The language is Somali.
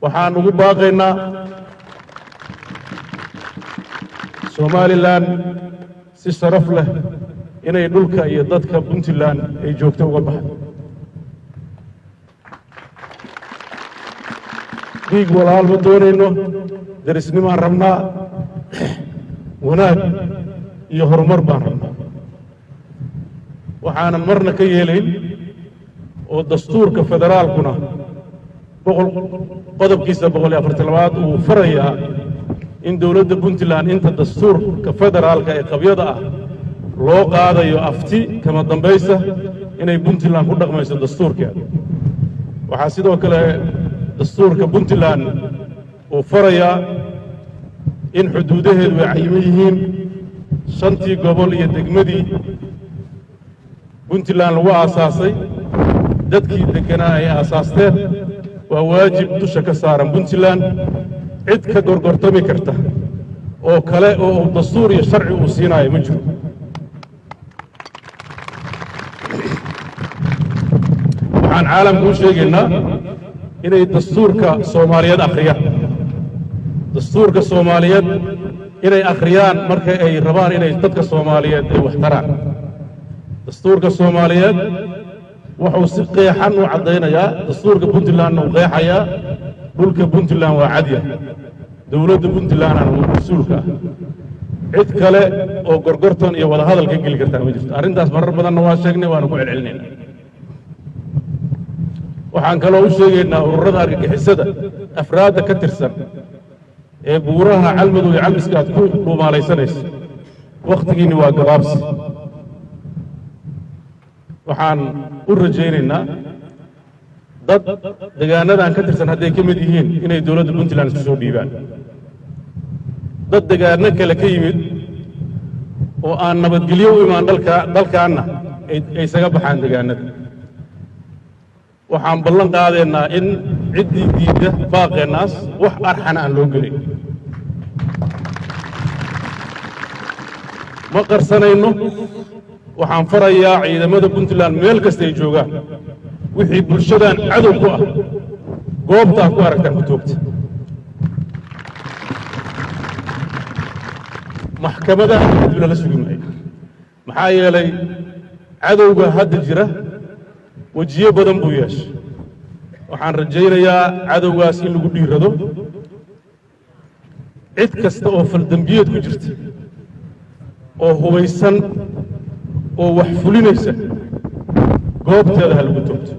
Waxaan ugu baaqaynaa Somalilan si sharaf leh inay dhulka iyo dadka Puntland ay joogto uga baxdo. Dhiig walaal ma doonayno, derisnimaan rabnaa, wanaag iyo horumar baan rabnaa. Waxaanan marna ka yeelayn oo dastuurka federaalkuna boqol qodobkiisa 142aad uu farayaa in dowladda Puntland inta dastuurka federaalka ee qabyada ah loo qaadayo afti kama dambaysa inay Puntland ku dhaqmayso dastuurkeeda. Waxaa sidoo kale dastuurka Puntland uu farayaa in xuduudaheedu ay cayiman yihiin, 5tii gobol iyo degmadii Puntland lagu aasaasay, dadkii degganaa ay aasaasteen. Waa waajib dusha ka saaran Puntland. Cid ka gorgortami karta oo kale oo uu dastuur iyo sharci uu siinaayo ma jiro. Waxaan caalamka u sheegaynaa inay dastuurka Soomaaliyeed akhriyaan, dastuurka Soomaaliyeed inay akhriyaan marka ay rabaan inay dadka Soomaaliyeed ay wax taraan. Dastuurka Soomaaliyeed wuxuu si qeexan u caddaynayaa, dastuurka Puntlandna uu qeexayaa, dhulka Puntland waa cadya, dowladda Puntlandana mas-uulka ah. Cid kale oo gorgortan iyo wadahadal ka geli kartaa ma jirto. Arrintaas marar badanna waa sheegnay, waana ku celcelinaynaa. Waxaan kaloo u sheegaynaa ururada argagixisada afraadda ka tirsan ee buuraha Calmadow iyo Calmiska aad ku dhuumaalaysanayso, wakhtigiinni waa gabaabsi. Waxaan u rajaynaynaa dad degaanadan ka tirsan hadday ka mid yihiin inay dowladda Puntland isku soo dhiibaan. Dad degaano kale ka yimid oo aan nabadgelyo u imaan dalka dalkaanna ay isaga baxaan degaanada. Waxaan ballan qaadaynaa in ciddii diidda baaqeennaas wax arxana aan loo gelin. Ma qarsanayno. Waxaan farayaa ciidamada Puntland meel kasta ay joogaan, wixii bulshadan cadow ku ah goobtaa ku aragtaan ku toogta. Maxkamadaha dib lala sugi maayo, maxaa yeelay cadowga hadda jira wejiyo badan buu yeeshay. Waxaan rajaynayaa cadowgaas in lagu dhiirado. Cid kasta oo faldembiyeed ku jirta oo hubaysan oo wax fulinaysa goobteeda ha lagu toogto.